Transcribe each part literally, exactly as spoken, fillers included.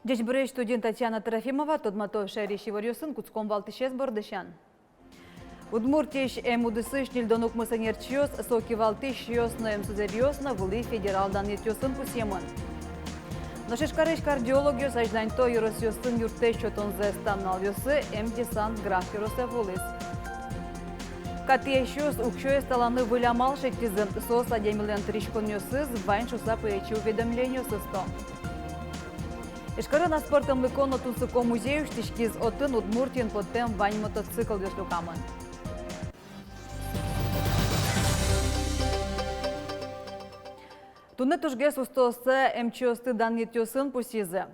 Ӟечбуресь! Студиын Татьяна Трофимова. Тодмато шаерысь иворъёсын. Кутском валтӥсез бордысен. Удмуртиысь эмудысысь ньыльдон укмыс ӧнерчиос, со кивалтӥсьёс но эмсузэръёс но вылӥ федерал данъетъёсын пусъемын. Нош Ижкарысь кардиологъёс азьланьто ёросъёсын юрттэт сётонзэс. Та нуналъёсы эмдесант Грах ёросэ вуылӥз. Катъясьёс уксёез таланы выль амал шедьтӥзы. Соос адямилэн тыриськонъёсыз вань шуыса пӧечи уведомлениос ысто. Ижкарын аспӧртэмлыко но тунсыко музей усьтӥськиз. Отын Удмуртиын поттэм вань мотоциклъёс люкамын. Туннэ тужгес устооссэ эмчиосты данъетъёсын пусйизы.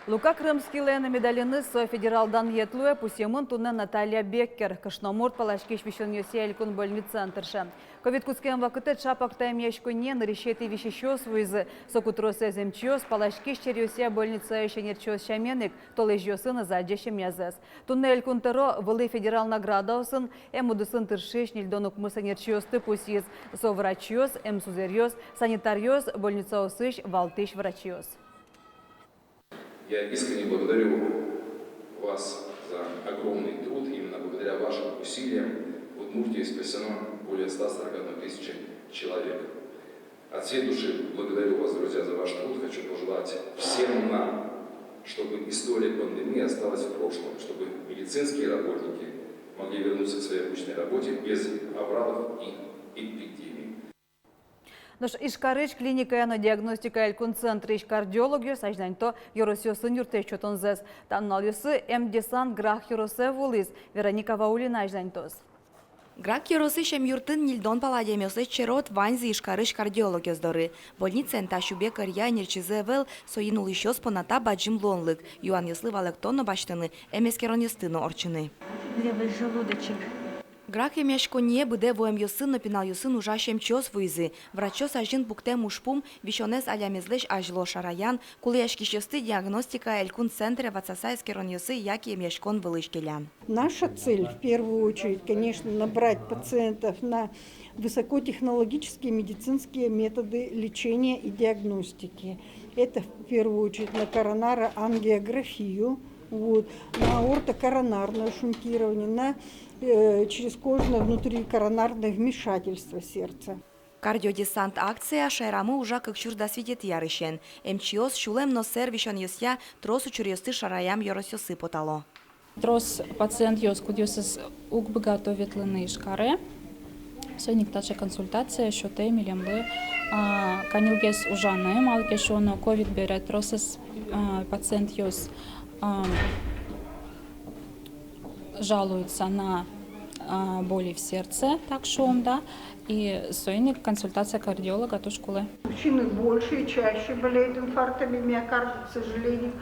Лука Крымскийлэн медалиныз со федерал данъет луэ, пусъемын туннэ Наталья Беккер, кышномурт паласькись висёнъёсъя элькун больницаын тырше. Ковид кутскем вакытэ ӵапак та эмъяськонние нырысетӥ висисьёс вуизы. Соку тросэз эмчиос паласькись черъёсъя больницаысь ӧнерчиос сямен ик, толэзьёсын ӧз адӟе семьязэс. Туннэ Элькун Тӧро вылӥ федерал наградаосын эмудысын тыршись ньыльдон укмыс ӧнерчиосты пусйиз. Со врачъёс, эмсузэръёс, санитаръёс, больницаосысь валтӥсь врачъёс. Я искренне благодарю вас за огромный труд. Именно благодаря вашим усилиям в Удмуртии спасено более ста сорока одной тысячи человек. От всей души благодарю вас, друзья, за ваш труд. Хочу пожелать всем нам, чтобы история пандемии осталась в прошлом, чтобы медицинские работники могли вернуться к своей обычной работе без авралов и эпидемий. Нош Ижкарысь клиникая но диагностикая элькун центрысь кардиологъёс азьланьто ёросъёсын юрттэт сётонзэс. Та нуналъёсы эмдесант Грах ёросэ вуылӥз. Вероника Ваулина азьланьтоз. Грах ёросысь эмъюртын ньыльдон пала адямиослэсь черод. Ваньзы Ижкарысь кардиологъёс доры. Больницаын та сюбег ӧръя ӧнерчизы ӧвӧл, соин улӥсьёс понна та бадӟым луонлык: юанъёслы валэктон но басьтыны, эмэскеронъёсты но ортчыны. Левый желудочек. Грах эмъяськонние быдэ вуэмъёсын но пиналъёсын ужась эмчиос вуизы. Врачъёс азьын пуктэм ужпум — висёнэз адямезлэсь азьло шараян, кулэяськисьёсты диагностикая элькун центре ватсаса эскеронъёсы яке эмъяськон вылысь келян. Наша цель, в первую очередь, конечно, набрать пациентов на высокотехнологические медицинские методы лечения и диагностики. Это, в первую очередь, на коронарангиографию, вот, на аортокоронарное шунтирование, на, э, черезкожное внутрикоронарное вмешательство сердца. Кардиодесант акция шаерамы ужа кык сюрс дас витетӥ арысен. Эмчиос сюлэм но сэр висёнъёсъя трос учыръёсты шараям ёросъёсы потало. Трос пациентъёс, кудъёсыз уг быгато ветлыны Ижкаре, соин ик таӵе консультация сётэ милемлы, а, каньылгес ужаны. Малы ке шуоно, ковид бере тросэз, а, пациентъёс, а, жалуются на, а, боли в сердце, так шуом, да, и соин ик консультация кардиолога туж кулэ. Мужчины больше и чаще болеют инфарктами миокарда, к сожалению,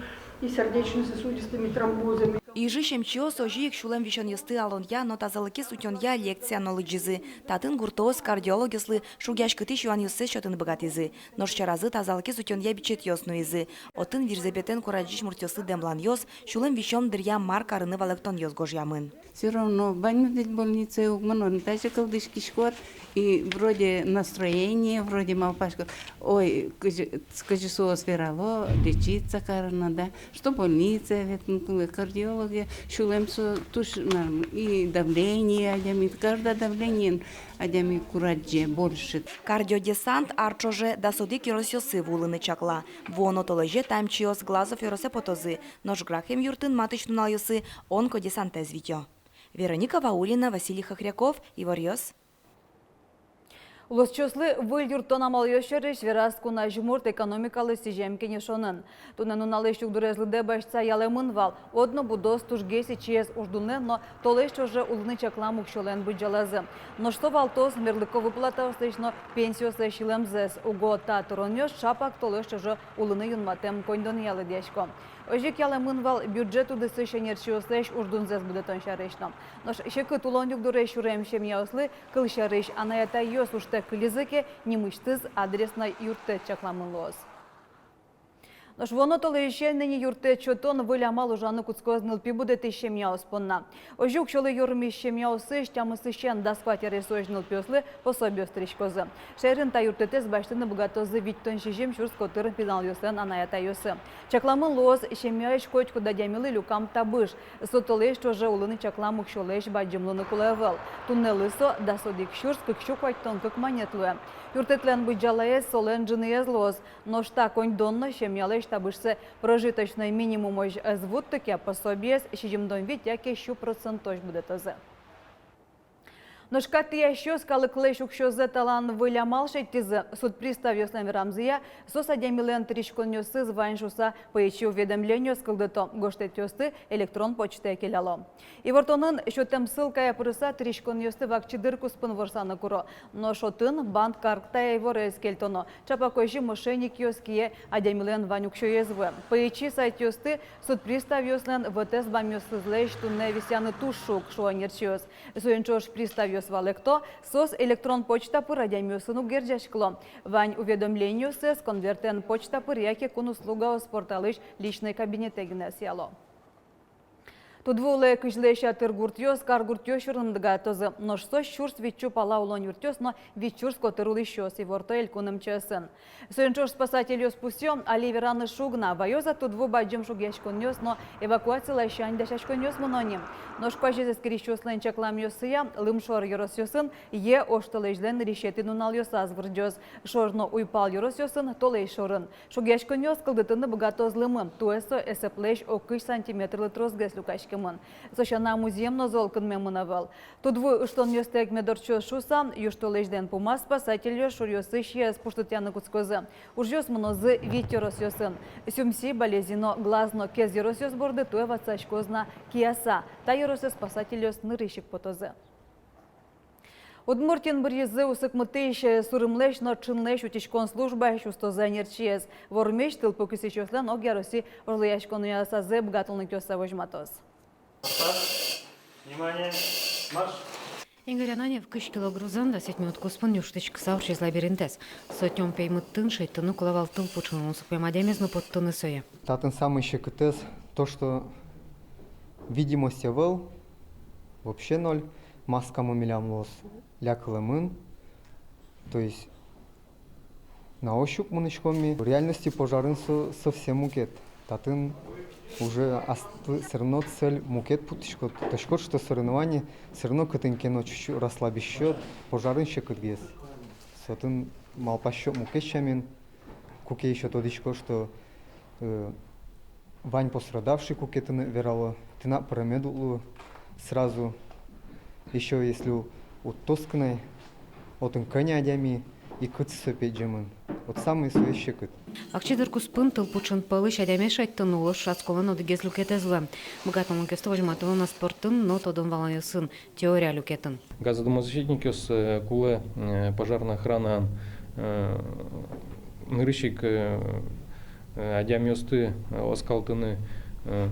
и сердечно-сосудистыми тромбозами. Ижысь эмчиос озьы ик сюлэм висёнъёсты алонъя но тазалыкез утёнъя лекция но лыдӟизы. Татын гуртоос кардиологъёслы шугъяськытӥсь юанъёссэс сётыны быгатӥзы. Нош сьӧразы тазалыкез утёнъя бичетъёс нуизы. Отын вирзэпетэн курадӟись муртъёслы дэмланъёс, сюлэм висён дыръя мар карыны валэктонъёс гожъямын. Всё равно ваньмыз ведь больницае уг мыно ни, тазьы кылзӥськод, и вроде настроение, вроде малпаськод: ой, кызьы, кызьы соос верало, лечиться кароно, да, что больницае ветлыны кулэ, кардиологъя, сюлэм со туж, мар, и давление адями, каждый давлениен адями курадӟе больше. Кардиодесант ар ӵоже дас одӥг ёросъёсы вуылыны чакла. Вуоно толэзе та эмчиос Глазов ёросэ потозы, нош Грах эмъюртын матысь нуналъёсы онкодесантэз витё. Вероника Ваулина, Василий Хохряков, «Иворъёс». Улосчиослы выль юрттон амалъёс сярысь вераз кун азьмурт экономикалы сӥзем кенешонын. Туннэ нуналысь югдурез лыдэ басьтыса ялэмын вал: одно будос тужгес ичиез уждунлэн но толэзь ӵоже улыны чаклам уксёлэн быдӟалазы. Нош со валтоз мерлыко выплатаослэсь но пенсиослэсь йылэмзэс. Уго та тыронъёс ӵапак толэзь ӵоже улыны юнматэм коньдонъя лыдъясько. Озьы ик ялэмын вал бюджет удысысь ӧнерчиослэсь уждунзэс будэтон сярысь но. Нош секыт улон югдурез сюрем семьяослы, кылсярысь, анай-атайёс ужтэк кылизы ке, нимысьтыз адресной юрттэт чакламын луоз. Нош вуоно толэзьысен ини юрттэт сётон выль амал ужаны кутскоз нылпи будэтӥсь семьяос понна. Озьы уксёлы ёрмись семьяосысь тямысысен дас куатьёрысозь нылпиослы пособиос тыриськозы. Шаерын та юрттэтэз басьтыны быгатозы витьтон сизьым сюрс котыр пиналъёслэн анай-атайёссы. Чакламын луоз, семьяысь котькуд адямилы люкам табыш. Со толэзь ӵоже улыны чаклам уксёлэсь бадӟым луыны кулэ ӧвӧл. Туннэлы со дас одӥг сюрс кык сю куатьтон кык манет луэ. Юрттэтлэн быдӟалаез солэн ӝыныез луоз. Нош та коньдон но семьялэсь табышсэ прожиточной минимумозь ӧз вутты ке, пособиез сизьымдон вить яке сю процентозь будэтозы. Нош кат тӥясьёс калыклэсь уксёзэ талан выль амал шедьтӥзы. Суд приставъёслэн верамзыя, соос адямилэн тыриськонъёсыз вань шуыса пӧечи уведомлениос кылдыто, гожтэтъёсты электрон почтае келяло. Ивортонын сётэм ссылкая пырыса тыриськонъёсты вакчи дыр куспын ворсаны куро. Нош отын банк карта иворез кельтоно. Чапак озьы мошенникъёс кие адямилэн вань уксёез вуэ. Пӧечи сайтъёсты суд приставъёслэн вотэс бамъёсызлэсь туннэ висъяны туж шуг, шуо ӧнерчиос. Соин ӵош приставъёс валэкто, соос электрон почта пыр адямиосын уг герӟаськыло. Вань уведомлениосыз конвертэн почта пыр яке кун услугаос порталысь личной кабинетэ гинэ ӧсъяло. Тудву улэ кызьлэсь ятыр гуртъёс, каргуртъёс сюрыны быгатозы. Нош со сюрс витьсю пала улон юртъёс но вить сюрс котыр улӥсьёс, иворто элькун МЧС-ын. Соин ӵош спасательёс пусъё, али вераны шуг на, ваёз-а тудву бадӟым шугъяськонъёс но эвакуация ласянь дасяськонъёс мыно ни. Нош куазез эскерисьёслэн чакламъёссыя, лымшор ёросъёсын йӧ оштолэзьлэн нырысетӥ нуналъёсаз вырӟоз. Шор но уйпал ёросъёсын толэзь шорын. Шугъяськонъёс кылдытыны быгатоз лымы, туэ со эсэплэсь ог кызь сантиметрлы тросгес люкаськемын. Со сяна музъем но зол кынмемын ӧвӧл. Тудву ыштонъёстэк мед ортчоз шуыса, южтолэзьлэн пумаз спасательёс шуръёсысь йӧэз пуштытъяны кутскозы. Ужъёс мынозы вить ёросъёсын. Сюмси, Балезино, Глаз но Кез ёросъёс борды туэ ватсаськоз на Кияса. Та ёросэ спасательёс нырысь ик потозы. Удмуртиын быръизы усыкмытӥсь, э, сурымлэсь но ӵынлэсь утиськон службаысь устозэ ӧнерчиез. Вормись тылпу кисӥсьёслэн огъяроссиысь вожвылъяськонъёсазы быгатонлыкъёссэ возьматоз. Внимание, марш! Игорь Ананьев кызь кило грузэн дас сизьым минут куспын юрттӥськыса ортчиз лабиринтэз. Со тём пеймытын шедьтыны кулэ вал тылпу ӵынын усыкмем адямиез но поттыны сое. Татын самой секытэз то, что видимость ӧвӧл, вообще ноль. Маскамы милям луоз лякылэмын, то есть на ощупь мынӥськом ми. В реальности пожарын со совсем мукет. Татын уже аслыд всё равно цель мукет пуктӥськод. Тодӥськод, что соревнование всё равно кытын ке но чуть-чуть расслабить сёт, пожарын секытгес. Со татын малпаськод мукет сямен. Куке ещё тодӥськод, что, э, вань пострадавший, куке тыныд верало, тынад пыремед уг лу сразу. Ещё если у-, уд тодӥськы на, отын кӧня адями и кытчы со пегӟемын. Вот самой сое секыт. Вакчи дыр куспын тылпу ӵын пӧлысь адямиез шедьтыны улос ӵошатсконлэн одӥгез люкетэз луэ. Быгатонлыкъёсты возьматоно на спортын но тодон-валанъёсын, теория люкетын. Газодомозащитникъёс, э, кулэ, э, пожарной охранаын, э, нырысь ик, э, э, адямиосты, э, оскалтыны, э,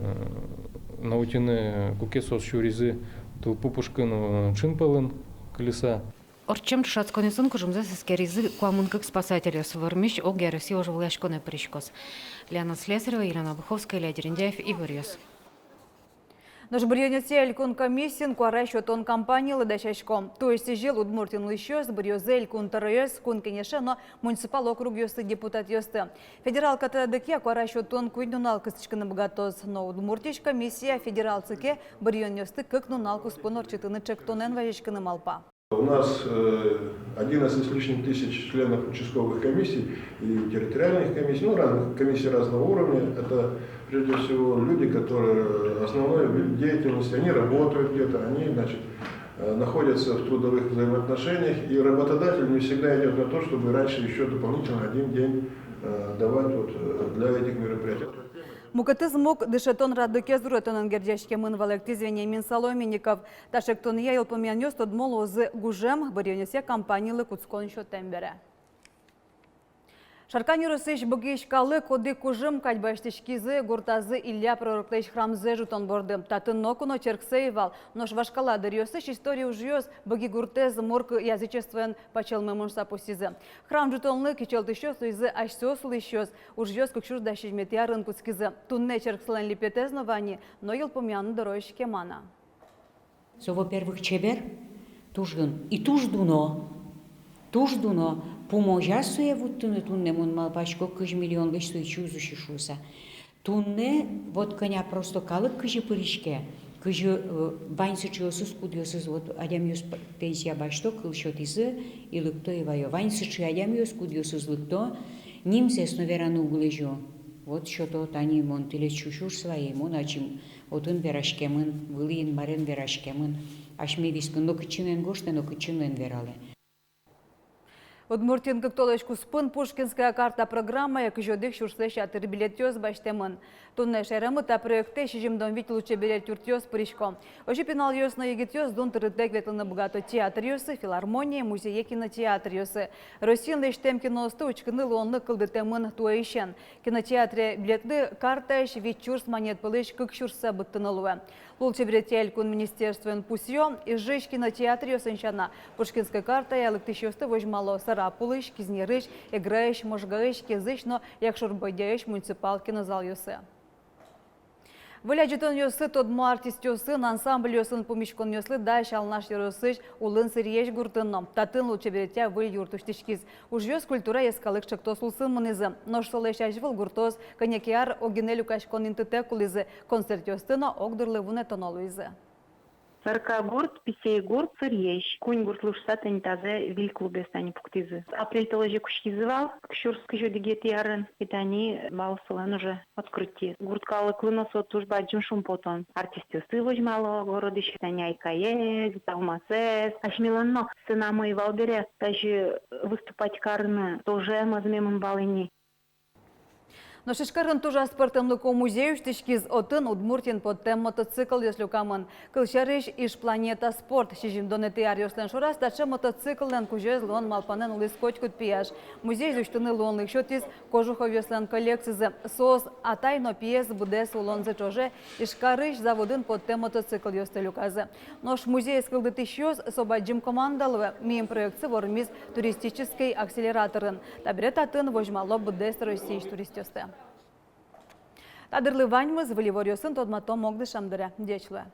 наутьыны, куке соос сюризы тылпу пушкын, э, ӵын пӧлын кылиса. Ортчем ӵошатсконъёсын кужымзэс эскеризы куамын кык спасательёс. Вормись огъяроссиысь вожвылъяськонэ пыриськоз. Лена Слесарева, Елена Быховская, Илья Дерендяев, «Иворъёс». Нош быръёнъёсъя элькун комиссиын куара сётон кампаниялы дасясько. Туэ сӥзьыл Удмуртиын улӥсьёс быръёзы Элькун Тӧроез, Кун Кенеше но муниципал округъёсты депутатъёсты. Федерал катрадлык куара сётон куинь нунал кыстӥськыны быгатоз, но Удмуртиысь комиссия федерал ЦИКе быръёнъёсты кык нунал куспын ортчытыны ӵектонэн вазиськыны малпа. У нас, э, одиннадцать с лишним тысяч членов участковых комиссий и территориальных комиссий, ну, разных комиссий разного уровня. Это, прежде всего, люди, которые основной вид деятельности, они работают где-то, они, значит, э, находятся в трудовых взаимоотношениях, и работодатель не всегда идёт на то, чтобы раньше ещё дополнительно один день, э, давать вот, э, для этих мероприятий. Мукетыз муг дышетон радлыкез уретонэн герӟаськемын, валэктӥз Вениамин Соломенников. Та ӵектонъя йылпумъянъёс тодмо луозы гужем быръёнъёсъя кампаниялы кутскон сётэм бере. Шаркан ёросысь Быгиысь калык одӥг кужым кадь басьтӥськизы гуртазы Илья пророклэсь храмзэ ӝутон борды. Татын ноку но черксы ӧй вал, нош вашкала дыръёсысь история ужъёс Быги гуртэз морк язычествоен пачылмемын шуыса пусйизы. Храм ӝутонлы кичӧлтӥсьёс луизы асьсэос улӥсьёс, ужъёс кык сюрс дас сизьыметӥ арын кутскизы. Туннэ черксылэн липетэз но вань ни, но йылпумъяны дорозь кема на. Со, во-первых, чебер, туж дуно. И туж дуно. Туж дуно. Пумозяз сое вуттыны туннэ, мон малпасько, кызь миллионлэсь сое ӧй уз усьы шуыса. Туннэ вот кӧня просто калык кызьы пыриське, кызьы, э, вань сыӵеосыз, кудъёсыз, вот адямиос п-, пенсия басьто, кыл сётӥзы, и лыкто, и ваё. Вань сыӵе адямиос, кудъёсыз лыкто, нимзэс но вераны уг лэзё. Вот сёто, тани мон тӥледлы сю сюрс вае, мон ачим отын вераськемын, вылӥ Инмарен вераськемын, асьме вискын нокытчы но эн гожтэ, нокытчы но эн вералэ. Удмуртиын кык толэзь куспын «Пушкинская карта» программае кызь одӥг сюрслэсь ятыр билетъёс басьтэмын. Туннэ шаерамы та проектэ сизьымдон вить лулчеберет юртъёс пырисько. Озьы пиналъёс но егитъёс дун тырытэк ветлыны быгато театръёсы, филармоние, музее, кинотеатръёсы. Россиын лэсьтэм киноосты учкыны луонлык кылдытэмын туэысен. Кинотеатре билетлы картаысь вить сюрс манет пӧлысь кык сюрссэ быдтыны луэ. Лулчеберетъя элькун министерствоын пусъё: Ижысь кинотеатръёсын сяна, «Пушкинской картая» лыктӥсьёсты возьмало Сарапулысь, Кизнерысь, Эграысь, Можгаысь, Кезысь но Якшур-Бӧдьяысь муниципал кинозалъёсы. Выль адӟытонъёсы тодмо артистъёсын, ансамбльёсын пумиськонъёслы дась Алнаш ёросысь Улын Сырьезь гуртын но. Татын лулчеберетъя выль юрт усьтӥськиз. Ужъёс «Культура» йӧскалык ӵектос улсын мынӥзы. Нош солэсь азьвыл гуртоос кӧня ке ар огинэ люкаськон интытэк улӥзы, концертъёсты но огдырлы вунэтоно луизы. Саркагурт, Писейгурт, Сырьезь. Куинь гуртлы шуыса тани тазэ виль клубез тани пуктӥзы. Апрель толэзе кутскизы вал, кык сюрс кызь одӥгетӥ арын. И тани вал солэн уже открытие. Гурт калыклы но со туж бадӟым шумпотон. Артистъёсты возьмало городысь, тани Айкаез, Талмасэз. Асьмелэн но сценамы ӧй вал бере, тазьы выступать карыны тоже мӧзмемын вал ини. Нош Ижкарын туж аспӧртэмлыко музей усьтӥськиз. Отын Удмуртиын поттэм мотоциклъёс люкамын. Кылсярысь, «Иж Планета Спорт». Сизьымдонэтӥ аръёслэн шораз таӵе мотоцикллэн кузёез луон малпанэн улӥз котькуд пияш. Музейез усьтыны луонлык сётӥз Кожуховъёслэн коллекцизы. Соос атай но пиез быдэс улонзы ӵоже Ижкарысь заводын поттэм мотоциклъёсты люказы. Нош музейез кылдытӥсьёс со бадӟым команда луэ. Миым проектсы вормиз туристический акселераторын. Табере татын возьмало быдэс Россиысь туристъёсты. Та дырлы ваньмыз. Выль иворъёсын тодматом огдышем дыре. Ӟеч луэ.